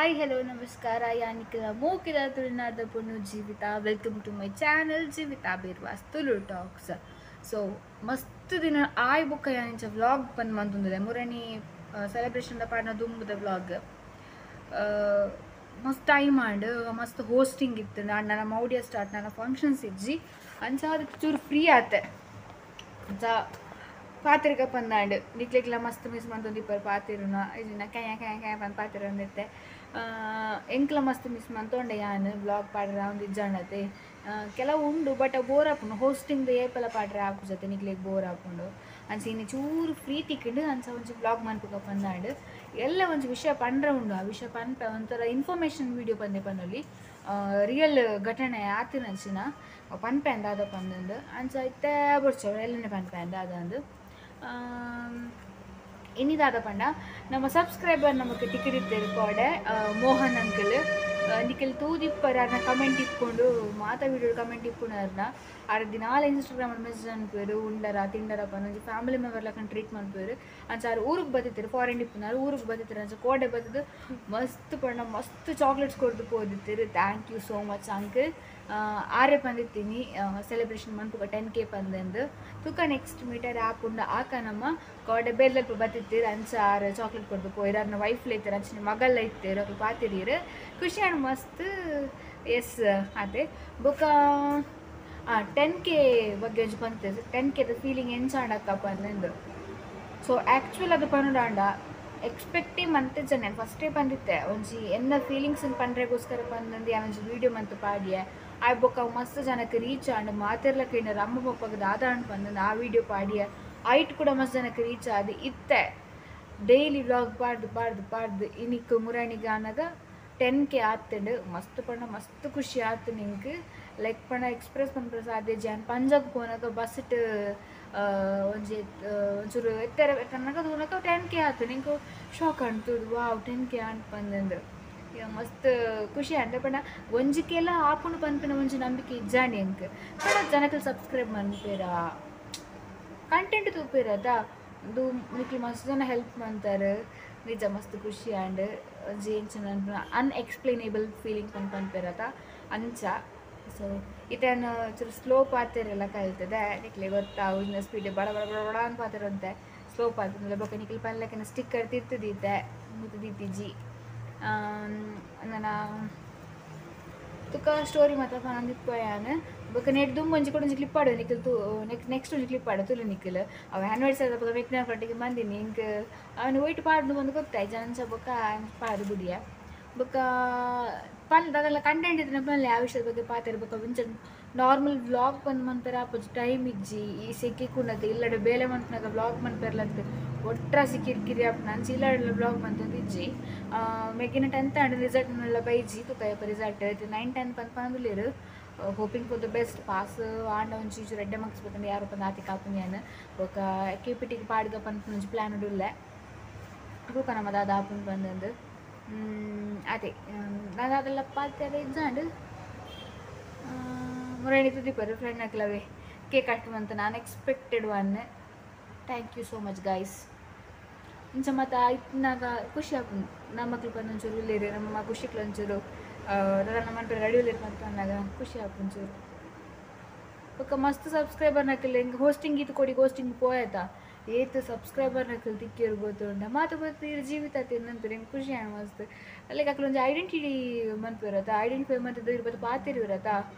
Hi hello ನಮಸ್ಕಾರ ಯಾನಿಕಲ ಮೋಕಿದ ತುಳುನಾದ ಪೊಣ್ಣು Jeevitha. Welcome to my channel Jeevitha Birwas Tulu talks. So ಮಸ್ತ್ ದಿನ ಆಯ್ ಬೊಕ್ಕ ಯಾನಿಂಚ ವ್ಲಾಗ್ ಬಂದು ಮಂತೊಂದಿದೆ ಮುರಣಿ ಸೆಲೆಬ್ರೇಷನ್ ಪಾಡ್ನ ದುಂಬುದ ವ್ಲಾಗ್ ಮಸ್ತ್ ಟೈಮ್ ಆಂಡ್ ಮಸ್ತ್ ಹೋಸ್ಟಿಂಗ್ ಇತ್ತು. ನಾನು ನನ್ನ ಮೌಡಿಯ ಸ್ಟಾರ್ಟ್ ನನ್ನ ಫಂಕ್ಷನ್ಸ್ ಇಜ್ಜಿ ಅಂಚ ಅದಕ್ಕೆ ಚೂರು ಫ್ರೀ ಆತೆ ಅಂಚ ಪಾತ್ರಿಕ ಪಂದಾಂಡ್ ನಿಕ್ಲೆಕ್ಲ ಮಸ್ತ್ ಮಿಸ್ ಮಂತೊಂದಿಪ್ಪರು ಪಾತಿರುನ ಇಜಿನ ಕ್ಯಾ ಕ್ಯಾ ಕ್ಯಾ ಪಂದ್ ಪಾತಿರೊಂದಿತ್ತೆ ಎಂಕ್ಲ ಮಸ್ತ್ ಮಿಸ್ ಮಂತೊಂಡೆ ಯಾನ್ ಬ್ಲಾಗ್ ಪಾಡ್ರೆ ಒಂದು ಇಜ್ಜಾಂಡತೆ ಕೆಲವು ಉಂಡು ಬಟ್ ಬೋರ್ ಆಪುಂಡು ಹೋಸ್ಟಿಂಗ್ ಏಪಲ ಪಾಡ್ರೆ ಆಪು ಜೊತೆ ನಿಕ್ಲೆಗ್ ಬೋರ್ ಆಪುಂಡು ಅಂಚ ಇನ್ನು ಚೂರು ಫ್ರೀ ತಿಕ್ಕಿಂಡು ಅಂಚ ಒಂಜಿ ಬ್ಲಾಗ್ ಮನ್ಪುಗ ಪಂದಾಂಡ್ ಎಲ್ಲ ಒಂಜಿ ವಿಷಯ ಪಂಡ್ರೆ ಉಂಡು ಆ ವಿಷಯ ಪನ್ಪ ಒಂಥರ ಇನ್ಫಾರ್ಮೇಷನ್ ವೀಡಿಯೋ ಪಂದೆ ಪನ್ನೊಲಿ ರಿಯಲ್ ಘಟನೆ ಆತಿನಂಚಿನ ಪನ್ಪೆ ಅಂದ ಅದ ಪಂದಂದು ಅಂಚ ಇತ್ತೆ ಬೊಡ್ಚ ಎಲ್ಲನೇ ಪನ್ಪೆ ಅಂದ ಅದಂದು ಇನ್ನಿದಾದ ಪಂಡ ನಮ್ಮ ಸಬ್ಸ್ಕ್ರೈಬರ್ ನಮಕ್ ಟಿಕೆಟ್ ಇತ್ತೇರು ಕೋಡೆ ಮೋಹನ್ ಅಂಕಲ್ ನಿಖಲ್ ತೂದಿಪ್ಪರ ಅರ್ನ ಕಮೆಂಟ್ ಇಟ್ಕೊಂಡು ಮಾತಾ ವೀಡಿಯೋ ಕಮೆಂಟ್ ಇಪ್ಪುನ ಅರ್ನ ದಿನಾಲ ಇನ್ಸ್ಟಾಗ್ರಾಮ್ ಮೆಸೇಜ್ ಅನ್ಪೇರು ಉಂಡರ ತಿಂಡರ ಒಂಜಿ ಫ್ಯಾಮಿಲಿ ಮೆಂಬರ್ ಲಕ್ಕನ್ ಟ್ರೀಟ್ ಮನ್ಪೇರು ಅಂಚ ಆರು ಊರಿಗೆ ಬತ್ತಿತ್ತಾರೆ ಫಾರಿನ್ ಇಪ್ಪುನಾರು ಊರಿಗೆ ಬತ್ತಿತ್ತಾರೆ ಅಂಚ ಕೋಡೆ ಬತ್ತದು ಮಸ್ತ್ ಪಂಡ ಮಸ್ತ್ ಚಾಕ್ಲೇಟ್ಸ್ ಕೊಡ್ದು ಪೋದಿತ್ತೀರು. Thank you so much uncle. ಆರೆ ಪಂದಿತ್ತೀನಿ ಸೆಲೆಬ್ರೇಷನ್ ಮನ್ಪುಗ 10K ಪಂದಂದು ತುಕ ನೆಕ್ಸ್ಟ್ ಮೀಟರ್ ಆ್ಯಪ್ ಉಂಡು ಆಕ ನಮ್ಮ ಕೋಡೆ ಬೇರ್ಲಲ್ಪ ಬತ್ತಿತ್ತೀರು ಅಂಚ ಆರು ಚಾಕ್ಲೇಟ್ ಕೊಡ್ದು ಪೋಯಿರು ಅರ್ನ ವೈಫ್ಲ ಇತ್ತಾರೆ ಅಂಚಿನ ಮಗಲ್ಲ ಇತ್ತೀರು ಅಕ್ಲು ಪಾತಿರೀರು ಖುಷಿ ಆಂಡ್ ಮಸ್ತ್ ಎಸ್ ಅದೇ ಬೊಕ 10K ಬಗ್ಗೆ ಒಂಜಿ ಪಂತೆ 10Kದ ಫೀಲಿಂಗ್ ಎಂಚಾಂಡಕ್ಕ ಪಂದಂದು. ಸೊ ಆ್ಯಕ್ಚುಲ್ ಅದು ಪನುಡಾಂಡ ಎಕ್ಸ್ಪೆಕ್ಟೇ ಮಂತೆ ಜನ ಫಸ್ಟೇ ಬಂದಿತ್ತೆ ಒಂಜಿ ಎನ್ನ ಫೀಲಿಂಗ್ಸ್ ಪಂಡ್ರೆಗೋಸ್ಕರ ಪಂದಂದು ಒಂಜಿ ವೀಡಿಯೋ ಮಂತು ಪಾಡಿಯೆ ಆ ಬೊಕ್ಕ ಮಸ್ತ್ ಜನಕ್ಕೆ ರೀಚ್ ಆಂಡ್ ಮಾತೆರ್ಲ ಕೇಂದ್ರ ಅಮ್ಮ ಪಪ್ಪಗೆ ದಾದ ಅಂಡ್ ಪಂದಂದು ಆ ವೀಡಿಯೋ ಪಾಡಿಯ ಐಟ್ ಕೂಡ ಮಸ್ತ್ ಜನಕ್ಕೆ ರೀಚ್ ಆದ ಇತ್ತೆ ಡೈಲಿ ವ್ಲಾಗ್ ಪಾಡ್ದು ಪಾಡ್ದು ಪಾಡ್ದು ಇನಿಕ್ ಮುರಾಣಿಗೆ ಆನಾಗ 10K ಆತಂಡು ಮಸ್ತ್ ಪಂಡ ಮಸ್ತ್ ಖುಷಿ ಆತು. ನಿಂಗೆ ಲೈಕ್ ಪಂಡ ಎಕ್ಸ್ಪ್ರೆಸ್ ಪನ್ಪುನ ಸಾಧ್ಯ ಜಾನ್ ಪಂಜಾಬ್ ಪೋನಾಗ ಬಸ್ ಒಂಜಿ ಒಂಚೂರು ಎತ್ತರ ತನಕ ತೂನಕ 10K ಆತು ನಿಂಗೆ ಶಾಕ್ ಅಂಟು ವಾವ್ 10K ಅಂಟ್ ಪಂದಂದು ಮಸ್ತ್ ಖುಷಿ ಅಂಡ ಪಂಡ ಒಂಜಿಕೆಲ್ಲ ಆಪುಂಡು ಪನ್ಪಿನ ಒಂಜಿ ನಂಬಿಕೆ ಇಜ್ಜಾಂಡಿ ಎಂಕ್ ಪಂಡ ಜನಕ್ಕೆ ಸಬ್ಸ್ಕ್ರೈಬ್ ಮನ್ಪೇರ ಕಂಟೆಂಟ್ ತೂಪೇರದ ಒಂದು ನಿಕ್ಲು ಮಸ್ತ್ ಜನ ಹೆಲ್ಪ್ ಮಂತಾರೆ ನಿಜ ಮಸ್ತ್ ಖುಷಿ ಆಂಡ್ ಒಂಜಿ ಎಂಚಿನ ಅನ್ಎಕ್ಸ್ಪ್ಲೈನೇಬಲ್ ಫೀಲಿಂಗ್ ಪನ್ ಪನ್ಪೇರತ ಅಂಚ. ಸೊ ಇತನ ಚೂರು ಸ್ಲೋ ಪಾತಿರೆಲ್ಲ ಕಲ್ತದೆ ನಿಕ್ಲೆ ಗೊತ್ತಾವು ಇನ್ನು ಸ್ಪೀಡ್ ಬಡ ಬಡ ಬಡ ಬಡ ಅಂತ ಪಾತಿರಂತೆ ಸ್ಲೋ ಪಾತಿರ ಬೊಕ್ಕ ನಿಕ್ಲು ಪನ್ಲೆಕ್ಕನ ಸ್ಟಿಕ್ಕರ್ ತಿರ್ತದಿತ್ತೆ ಮುತ್ತದಿತ್ತಿಜಿ ನನ್ನ ತುಕ್ಕ ಸ್ಟೋರಿ ಮಾತ್ರ ಪನೊಂದಿಪ್ಪಯಾನ್ ಬೊಕ್ಕ ನೆಟ್ ದುಂಬು ಒಂಜಿ ಕೂಡ ಒಂಜಿ ಕ್ಲಿಪ್ ಆಡು ನಿಖಲ್ ತೂ ನೆಕ್ಸ್ಟ್ ಒಂಜಿ ಕ್ಲಿಪ್ ಆಡು ತುಲು ನಿಖಲ್ ಅವ ಆ್ಯನ್ವರ್ಸರಿ ಬೊಕ್ಕ ಮೆಕ್ನ ಪಟ್ಟಿಗೆ ಬಂದಿನಿ ಇಂಕ್ ಅವನು ಒಯ್ಟ್ ಪಾಡ್ದು ಬಂದು ಗೊತ್ತಾಯ್ ಜನಂಚ ಬೊಕ್ಕ ಪಾಡು ಬುಡಿಯ ಬೊಕ್ಕ ಪನ್ ಅದೆಲ್ಲ ಕಂಟೆಂಟ್ ಇದ್ರೆ ಪನ್ಲೆ ಆ ವಿಷಯದ ಬಗ್ಗೆ ಪಾತಿರ ಬೊಕ್ಕ ಒಂಚ ನಾರ್ಮಲ್ ವ್ಲಾಗ್ ಬಂದು ಮನ್ಪೆರ ಆಪುಜಿ ಟೈಮ್ ಇಜ್ಜಿ ಈ ಸೆಕೆ ಕುಂಡತೆ ಇಲ್ಲಡೆ ಬೇಲೆ ಮನ್ಪುನಾಗ ವ್ಲಾಗ್ ಮನ್ಪೆರ್ಲಂತ ಒಟ್ರಾಸಿ ಕಿರಿಕಿರಿ ಆಪುಂಡು ಅಂಚ ಇಲ್ಲಡೆ ವ್ಲಾಗ್ ಮಂತೊಂದು ಇಜ್ಜಿ ಮೆಗ್ಗಿನ 10th and result ನೆಲ್ಲ ಬೈಜಿ ತುಕಯಪ್ಪ ರಿಸಲ್ಟ್ 9 10 ಪಂದ್ ಪಂದುಲೇರು hoping for the best pass ಆಂಡ ಒಂಚಿ ಚೂರು ಎಡ್ಡೆ ಮಾರ್ಕ್ಸ್ ಬತ್ತಂಡು ಯಾರು ಪಂದ್ ಆತಿ ಕಾಪುನಿಯಾನ್ ಬೊಕ್ಕ ಕೆ ಪಿ ಟಿಗೆ ಪಾಡ್ಗ ಪನ್ಪುನ ಒಂಜಿ ಪ್ಲ್ಯಾನ್ ಉಳ್ಳೆ ತೂಕ ನಮ್ಮ ದಾದ ಆಪುಂಡು ಪಂದಂದು ಅದೇ ನಾನು ಅದೆಲ್ಲ ಪಾತ್ರೆ ಇಜ್ಜಾಂಡ್ ಮುರಣಿ ತುದಿಪರು friend ನಕ್ಲವೇ cake cut month unexpected one. Thank you so much guys. ಇಂಚ ಮತ್ತು ಇತ್ನಾಗ ಖುಷಿ ಆಪುಂಡು ನಮ್ಮ ಮಕ್ಳು ಬಂದು ಒಂಚೂರು ಉಲ್ಲೇರು ನಮ್ಮ ಖುಷಿಕ್ಲು ಒಂಚೂರು ನಮ್ಮ ಮನ್ಪೆ ರೆಡಿ ಉಲ್ಲೇರು ಅಂತ ಅಂದಾಗ ಖುಷಿ ಆಪುಂಡು ಒಂಚೂರು ಬೊಕ್ಕ ಮಸ್ತ್ ಸಬ್ಸ್ಕ್ರೈಬರ್ ನಕಲ್ ಹಿಂಗೆ ಹೋಸ್ಟಿಂಗ್ ಇತ್ತು ಕೊಡಿ ಹೋಸ್ಟಿಂಗ್ ಪೋಯತ ಏತ್ ಸಬ್ಸ್ಕ್ರೈಬರ್ ನಕಲ್ ತಿಕ್ಕಿರು ಗೊತ್ತುಂಡ ಮಾತು ಗೊತ್ತು ಜೀವಿತ ತಿನ್ನಂತಾರೆ ಹಿಂಗೆ ಖುಷಿ ಆಂಡ್ ಮಸ್ತ್ ಲೈಕ್ ಅಕ್ಲು ಒಂಜಿ ಐಡೆಂಟಿಟಿ ಮನ್ಪಿರತ್ತ ಐಡೆಂಟಿಫೈ ಮಂತದ್ದು ಇರ್ಬೋದು ಪಾತಿರಿರತ್ತ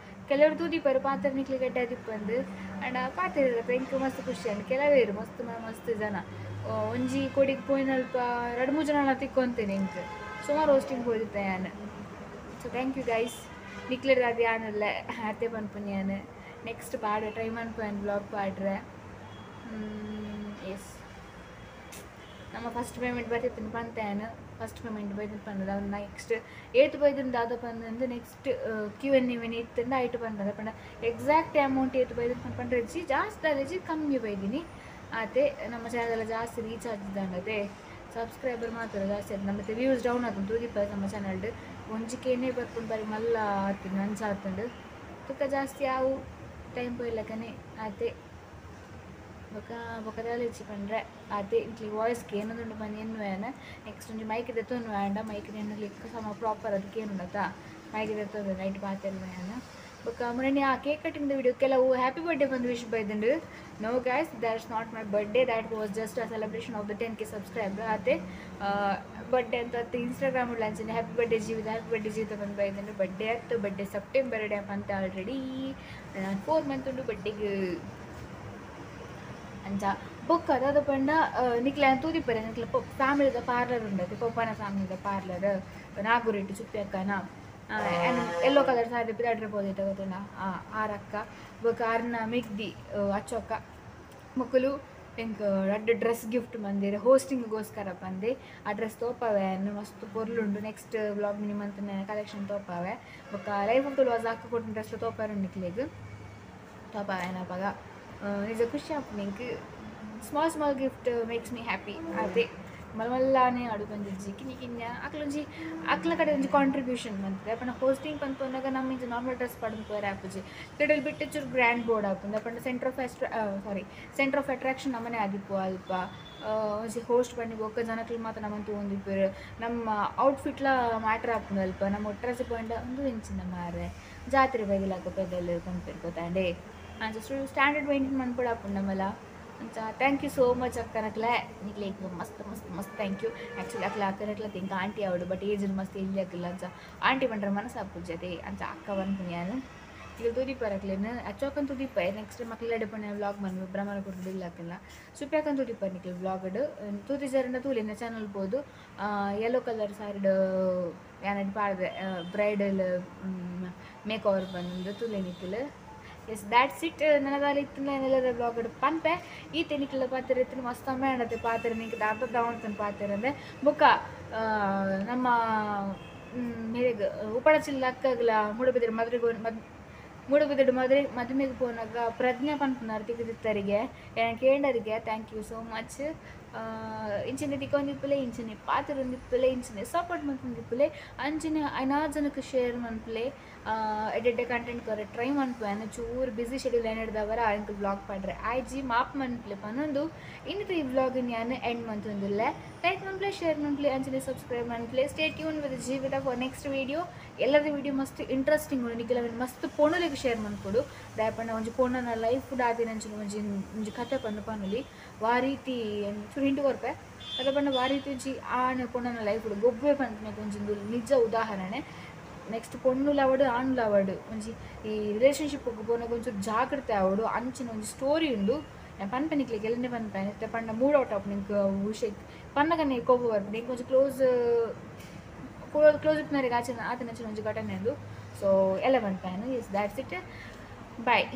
ಕೆಲವರು ತೂದಿಪ್ಪರು ಪಾತ್ರ ನಿಕ್ಲಿ ಗಡ್ಡೆ ದಿಪ್ಪಂದು ಆಂಡ ಪಾತಿರಿರತ್ತ ಇಂಕ್ ಮಸ್ತ್ ಖುಷಿ ಆಂಡ್ ಕೆಲವೇರು ಮಸ್ತ್ ಮಸ್ತ್ ಜನ ಒಂಜಿ ಕೊಡಿಗೆ ಪೋಯಿನಲ್ಪ 2-3 ಜನ ತಿಕ್ಕೊಂತೇನೆ ಇಂಕ್ ಸುಮಾರು ಹೋಸ್ಟಿಂಗ್ ಹೋದಿತ್ತೆ ಯಾನ್. ಸೊ thank you guys. ನಿಕ್ಲೆಡ್ ಅದು ಯಾನಲ್ಲ ಅತ್ತೆ ಪನ್ಪುನಿ ಯಾನ್ ನೆಕ್ಸ್ಟ್ ಪಾಡ ಟ್ರೈ ಮನ್ಪು ಬ್ಲಾಗ್ ಪಾಡ್ರೆ. ಎಸ್ ನಮ್ಮ ಫಸ್ಟ್ ಪೇಮೆಂಟ್ ಬರ್ತಿತ್ತು ಪಂತೇನು ಫಸ್ಟ್ ಪೇಮೆಂಟ್ ಬೈದಿನ ಪಂದದ ಅವ್ನು ನೆಕ್ಸ್ಟ್ ಏತ್ ಬೈದಿನ ದಾದ ಪಂದಂದು ನೆಕ್ಸ್ಟ್ ಕ್ಯೂ ಎನ್ ಇವೆನ್ ಇತ್ತಂದು ಐಟು ಪಂದದ ಪಂಡ ಎಕ್ಸಾಕ್ಟ್ ಅಮೌಂಟ್ ಏತ್ ಬೈದಿನ ಪಂದ್ ಪಂಡ್ರೆ ಜಾಸ್ತಿ ಅದೇಜಿ ಕಮ್ಮಿ ಬೈದಿನಿ ಆತೆ ನಮ್ಮ ಚಾನಲ್ ಜಾಸ್ತಿ ರೀಚ್ ಆಗ್ತಿದ್ದಂಡತೆ ಸಬ್ಸ್ಕ್ರೈಬರ್ ಮಾತ್ರ ಜಾಸ್ತಿ ಆಯ್ತು ನಮ್ಮ ವ್ಯೂಸ್ ಡೌನ್ ಆತು ತೂದಿಪ್ಪ ನಮ್ಮ ಚಾನಲ್ಡ್ ಒಂಜಿಕೇನೆ ಬರ್ಕೊಂಡು ಬರೀ ಮಲ್ಲ ಆತಂಡು ಅಂಚ ಆತಂಡು ತುಕ್ಕ ಜಾಸ್ತಿ ಆವು ಟೈಮ್ ಪೋಯ್ಲಕ್ಕನೆ ಆತೆ. ಬೊಕ ಬೊಕದಾಲ ಇಜ್ಜಿ ಪಂಡ್ರೆ ಅದೇ ಇಂಕ್ಲಿ ವಾಯ್ಸ್ ಕೇನೊಂದುಂಡು ಪಂದ್ ಎನ್ನುವೇನ ನೆಕ್ಸ್ಟ್ ಒಂಜಿ ಮೈಕ್ ದೆತ್ತೊನ್ನು ಆಂಡ ಮೈಕ್ ಎನ್ನುಲಿಕ್ ಸಮ ಪ್ರಾಪರ್ ಅದು ಕೇನುಂಡತ ಮೈಕ್ ದೆತ್ತೊಂದು ನೈಟ್ ಪಾತೆರ್ನ ಬೊಕ ಮೊನ್ನೆ ಆ ಕೇಕ್ ಕಟ್ಟಿಂಗ್ ವಿಡಿಯೋ ಕೆಲವು ಹ್ಯಾಪಿ ಬರ್ಡೇ ಬಂದು wish ಬೈದುಂಡು. No guys, that's not my birthday, that was just a celebration of the 10K subscriber. ಅದೇ ಬರ್ಡೇ ಅಂತ ಅತ್ತೆ ಇನ್ಸ್ಟಾಗ್ರಾಮ್ ಅಂಚನೆ ಹ್ಯಾಪಿ ಬರ್ಡೇ ಜೀವಿತ ಹ್ಯಾಪಿ ಬರ್ಡೇ ಜೀವಿತ ಬಂದು ಬೈದುಂಡು. ಬರ್ಡೇ ಆಯ್ತು, ಬರ್ಡೇ ಸೆಪ್ಟೆಂಬರ್ ಡೇ ಅಂತ ಆಲ್ರೆಡಿ 4 ಮಂತ್ ಉಂಡು ಬರ್ಡೇಗೆ ಅಂಚ. ಬೊಕ್ಕ ಅದಾದ ಪಂಡ ನಿಕ್ಲೆ ತೂದಿಪ್ಪರೆ ನಿಕ್ಲೆ ಫ್ಯಾಮಿಲಿದ ಪಾರ್ಲರ್ ಉಂಡತೆ, ಪೊಪ್ಪನ ಫ್ಯಾಮಿಲಿದ ಪಾರ್ಲರ್ ನಾಗುರೆಡ್ಡಿ ಚುಪ್ಪಿ ಅಕ್ಕನ ಎಲ್ಲೋ ಕಲರ್ ಸಾರಿ ಪಿದಾಡ್ರೆ ಪೋದೈತೆ ಗೊತ್ತುಂಡ ಆರಕ್ಕ ಬೊಕ್ಕ ಅರ್ನ ಮಿಗ್ದಿ ಅಚ್ಚೊಕ್ಕ ಮಕ್ಕಳು ಎಂಕ್ ರಡ್ಡ್ ಡ್ರೆಸ್ ಗಿಫ್ಟ್ ಮಂದಿರ ಹೋಸ್ಟಿಂಗ್ಗೋಸ್ಕರ ಬಂದೆ. ಆ ಡ್ರೆಸ್ ತೋಪಾವೆ ಮಸ್ತ್ ಪೊರ್ಲುಂಡು. ನೆಕ್ಸ್ಟ್ ವ್ಲಾಗ್ ಮಿನಿಮಂತನ ಕಲೆಕ್ಷನ್ ತೋಪಾವೆ. ಬೊಕ್ಕ ಲೈಫ್ ಆಫ್ ತುಳುವಾಸ್ ಅಕ್ಕ ಕೊಟ್ಟಿನ ಡ್ರೆಸ್ ತೋಪಾರು ನಿಕ್ಲೆಗ್ ತೋಪಾವೆ ಅಪಗ ನಿಜ ಖುಷಿ ಆಪುಂಡು ಎಂಕ್. Small small gift makes me happy. ಅದೇ ಮಲ್ಮಲ್ಲಾನೆ ಅಡು ಬಂದಿಜ್ಜಿ ಕಿನ್ನಿ ಕಿನ್ಯ ಅಕ್ಲೊಂಜಿ ಅಕ್ಲ ಕಡೆ ಒಂಜಿ ಕಾಂಟ್ರಿಬ್ಯೂಷನ್ ಬಂತದೆ. ಅಪ್ಪನ ಹೋಸ್ಟಿಂಗ್ ಪಂಪುನಾಗ ನಮ್ಮ ಇಂಚ ನಾರ್ಮಲ್ ಡ್ರೆಸ್ ಪಡೆದು ಪೋರೆ ಆಪುಜಿ, ಲಿಟಲ್ ಬಿಟ್ ಚೂರು ಗ್ರ್ಯಾಂಡ್ ಬೋರ್ಡ್ ಆಪುಂಡು. ಅಪ್ಪಂಡ ಸೆಂಟರ್ ಆಫ್ ಅಟ್ರಾಕ್ಷನ್ ನಮ್ಮನೆ ಆದಿಪ್ಪು ಅಲ್ಪ ಒಂಜಿ ಹೋಸ್ಟ್ ಬನ್ನಿ ಬೊಕ್ಕ ಜನಕ್ಲು ಮಾತ್ರ ನಮ್ಮನ್ನು ತಗೊಂಡಿಪ್ಪರು. ನಮ್ಮ ಔಟ್ಫಿಟ್ಲ ಮ್ಯಾಟ್ರ್ ಆಪುಂಡು ಅಲ್ಪ. ನಮ್ಮ ಒಟ್ರಾಸಿ ಪಾಯಿಂಟ್ ಒಂದು ಇಂಚಿನ ಮಾರೆ ಜಾತ್ರೆ ಬೈದಿಲಾಕ ಪೆದಲ್ ಪನ್ಪೆರ್ ಗೊತ್ತಾಂಡೆ. ಅಂಚ ಸ್ಟ್ಯಾಂಡರ್ಡ್ ಮೇಂಟೈನ್ ಮನ್ಪೊಡು ಆಪುಂಡು ನಮ್ಮಲ. ಅಂಚ thank you so much ಅಕ್ಕನಕ್ಲೆ, ನಿಕ್ಲೆ ಮಸ್ತ್ ಮಸ್ತ್ ಮಸ್ತ್ thank you. Actually ಅಕ್ಲೆ ಅಕ್ಕನಕ್ಲೆ ತಿಂಕ ಆಂಟಿ ಅವಡು ಬಟ್ ಏಜ್ ಮಸ್ತ್ ಎಲ್ಲಿ ಅಕ್ಕಿಲ್ಲ. ಅಂಚ ಆಂಟಿ ಪಂಡ್ರೆ ಮನಸ್ಸು ಆಪುಜತೆ ಅಂಚ ಅಕ್ಕ ಪನ್ಪುನಿ ಯಾನ್. ಈಗ ತುದಿಪ್ಪರ್ ಅಕ್ಲೆನ್ ಅಚ್ಚೋಕನ್ ತುದಿಪ್ಪ ನೆಕ್ಸ್ಟ್ ಮಕ್ಳು ಎಡೆ ವ್ಲಾಗ್ ಮನ್ಪು ಭ್ರಮಣ ಕೊಟ್ಟು ಇಲ್ಲ ಅಕ್ಕಲ್ಲ ಸುಪ್ಯಾಕನ್ ತುದಿಪ್ಪರ್ ನಿಕ್ಲೆ ವ್ಲಾಗ್ಡ್ ತೂತಿಜರಂಡ ತೂಲಿನ ಚಾನಲ್ ಪೋದು ಯೆಲ್ಲೋ ಕಲರ್ ಸಾರಿಡ್ ಯಾನಡ್ ಪಾಡ್ದೆ ಬ್ರೈಡಲ್ ಮೇಕ್ ಓವರ್ ಬಂದು ತೂಲೆ ನಿಕ್ಲು. S that's it. ನನದಾಲ ಇತ್ತು ನೆಲದ ಬ್ಲಾಗ್ ಪನ್ಪೆ ಈ ತೆನಿಕ್ಲ ಪಾತ್ರ ಇತ್ತು ಮಸ್ತ್ ಅಮ್ಮೆ ಅಣ್ಣತೆ ಪಾತ್ರ ನಿಂಗೆ ದಾದ ದಾವಂತನ ಪಾತ್ರ ಅಂದೆ. ಬೊಕ್ಕ ನಮ್ಮ ಮೇರೆಗ್ ಉಪಡಚಿಲ್ಲ ಅಕ್ಕಗ್ಲ ಮೂಡಬಿದ್ರೆ ಮದುವೆಗೆ ಮೂಡಬಿದ್ರೆ ಮದುವೆ ಮದುವೆಗೆ ಪೋನಾಗ ಪ್ರಜ್ಞಾ ಪನ್ಪುನಾರ್ ತಿಕ್ಕದಿತ್ತರಿಗೆ ಏನ ಕೇಂಡರಿಗೆ thank you so much. ಇಂಚಿನ ತಿಕ್ಕೊಂದಿಪ್ಪಲೆ ಇಂಚಿನ ಪಾತ್ರ ಒಂದಿಪ್ಪಲೆ ಇಂಚಿನ ಸಪೋರ್ಟ್ ಮಂತೊಂದಿಪ್ಪಲೆ ಅಂಚಿನ ಐನಾರು ಜನಕ್ಕೆ ಶೇರ್ ಮನ್ಪಲೆ ಎಡ್ಡೆ ಕಂಟೆಂಟ್ ಕೊರೆ ಟ್ರೈ ಮನ್ಪು. ಚೂರು ಬ್ಯುಸಿ ಶೆಡ್ಯೂಲ್ ಏನಿಡ್ದವರ ಅಂಕ ವ್ಲಾಗ್ ಪಾಡ್ರೆ ಆಯ್ಜಿ ಮಾಪ್ ಮನ್ಪಲೆ ಪನ್ನೊಂದು ಇನ್ನಿತ ಈ ವ್ಲಾಗ್ ನಾನು ಎಂಡ್ ಮಂತೊಂದಿಲ್ಲ. ಲೈಕ್ ಮನ್ಪ್ಲೆ ಶೇರ್ ಮನ್ಪ್ಲೆ ಅಂಚಿನ ಸಬ್ಸ್ಕ್ರೈಬ್ ಮನ್ಪ್ಲೆ. Stay tune with Jeevitha for next video. ಎಲ್ಲದ ವೀಡಿಯೋ ಮಸ್ತ್ ಇಂಟ್ರೆಸ್ಟಿಂಗ್ ಉಂಡು ನಿಕ್ಲೆ ಮಸ್ತ್ ಪೊಣ್ಣುಲೆಗ್ ಶೇರ್ ಮನ್ಪೊಡು. ದಾಯಪಂಡ ಒಂಜಿ ಪೊಣ್ಣನ ಲೈಫ್ ಫುಡ್ ಆದಿನ ಅಂಚಿನ ಒಂಜಿ ಒಂಜಿ ಕತೆ ಪಂದು ಪನ್ನುಲಿ ವಾ ರೀತಿ ಚೂರು ಹಿಂಟು ಕೊರ್ಪೆ ಅದ ಪಂಡ ವಾ ರೀತಿ ಒಂಜಿ ಆಣ ಪೊಣ್ಣನ ಲೈಫ್ ಗೊಬ್ಬೆ ಪನ್ಪುನೆಗ್ ಒಂಜಿ ನಿಜ ಉದಾಹರಣೆ. ನೆಕ್ಸ್ಟ್ ಪೊಣ್ಣುಲಾವಡು ಆಣುಲಾವಡು ಒಂಜಿ ಈ ರಿಲೇಷನ್ಶಿಪ್ ಪೋನಾಗ ಒಂಚೂರು ಜಾಗ್ರತೆ ಆವಡು ಅಂಚಿನ ಒಂಜಿ ಸ್ಟೋರಿ ಉಂಡು. ಪನ್ಪೆ ನಿಕ್ಲೆಗ್ ಎಲ್ಲನೆ ಪನ್ಪೆ ಇತ್ತೆ ಪಂಡ ಮೂಡ್ ಔಟ್ ಆಪ್ ನಿಂಕ್ ಉಷೆಕ್ ಪನ್ನಗನೆ ಕೋಪ ಬರ್ಪುಂಡು. ನಿಂಕ್ ಒಂಜಿ ಕ್ಲೋಸ್ ಕ್ಲೋಸ್ ಇಪ್ಪುನರೆಗ್ ಆಚೆ ಆತನ ಅಂಚಿನ ಒಂಜಿ ಘಟನೆ ಉಂಡು. ಸೊ ಎಲ್ಲ ಪನ್ಪೆ ಎಸ್ that's it, bye.